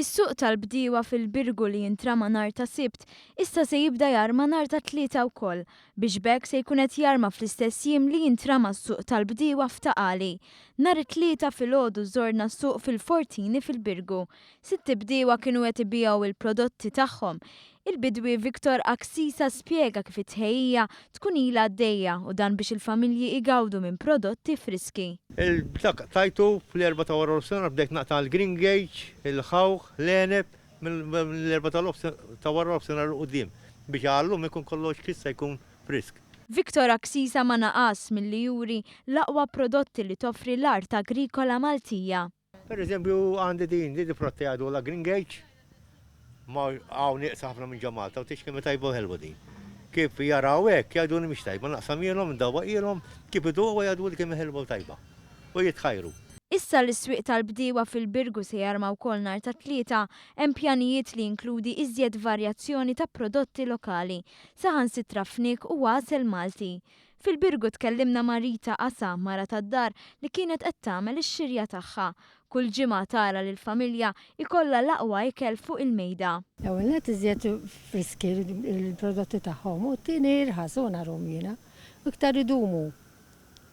Is-suq tal-bdiewa fil-Birgu li jintrama nhar ta' Sibt, issa se jibda jarma nhar ta' Tlieta wkoll, biex b'hekk se jkun qed jarma fl-istess jiem li jintrama s-suq tal-bdiewa f'Ta' Qali. Nhar it-Tlieta filgħodu żorna s-suq fil-Fortini fil-Birgu. Sitt bdiewa kienu qed ibigħu il-prodotti tagħhom. Il-bidwi Victor Axisa spjega kif it-tħejjija tkun ilha għaddejja u dan biex il-familji igawdu minn prodotti friski. Il-dak tajtu fl-4 ta' wara nofsinhar bdejt naqta' l-green gage, il-ħawħ, l-għeneb mill-4 ta' wara nofsinhar 'il quddiem biex għal-lum ikun kollox issa jkun frisk. Victor Axisa ma naqas milli juri l-aqwa prodotti li toffri l-art agrikola Maltija. Per eżempju għandi din, din frotta jgħidulha green gage, ma hawn nieqsa ħafna minn ġo Malta u tgħidx kemm hi tajba u ħelwa din. Kif jaraw hekk jgħiduli mhix tajba, naqsamhielhom, ndawwaqhielhom, kif iduqha jgħiduli kemm hi ħelwa u tajba. U jitħajru. Issa li s-swieq tal-bdiewa fil-Birgu se jarma wkoll nhar ta' Tlieta, hemm pjanijiet li jinkludi iżjed varjazzjoni ta' prodotti lokali, saħansitra fniek u għasel Malti. Fil-Birgu tkellimna ma' Rita Asa, mara tad-dar li kienet qed tagħmel ix-xirja tagħha. Kull ġimgħa tara li l-familja jkollha l-aqwa ikel fuq il-mejda. L-ewwel nett iżjed friski l-prodotti tagħhom u t-tieni irħas u narhom jiena. U iktar idumu.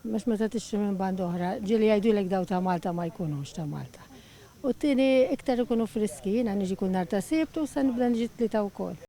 Mhux meta tixtri minn banda oħra, ġieli jgħidulek daw ta' Malta ma jkunux ta' Malta. U t-tieni iktar ikunu friski, jiena niġi kull nhar ta' Sibt u issa nibda niġi t-Tlieta wkoll.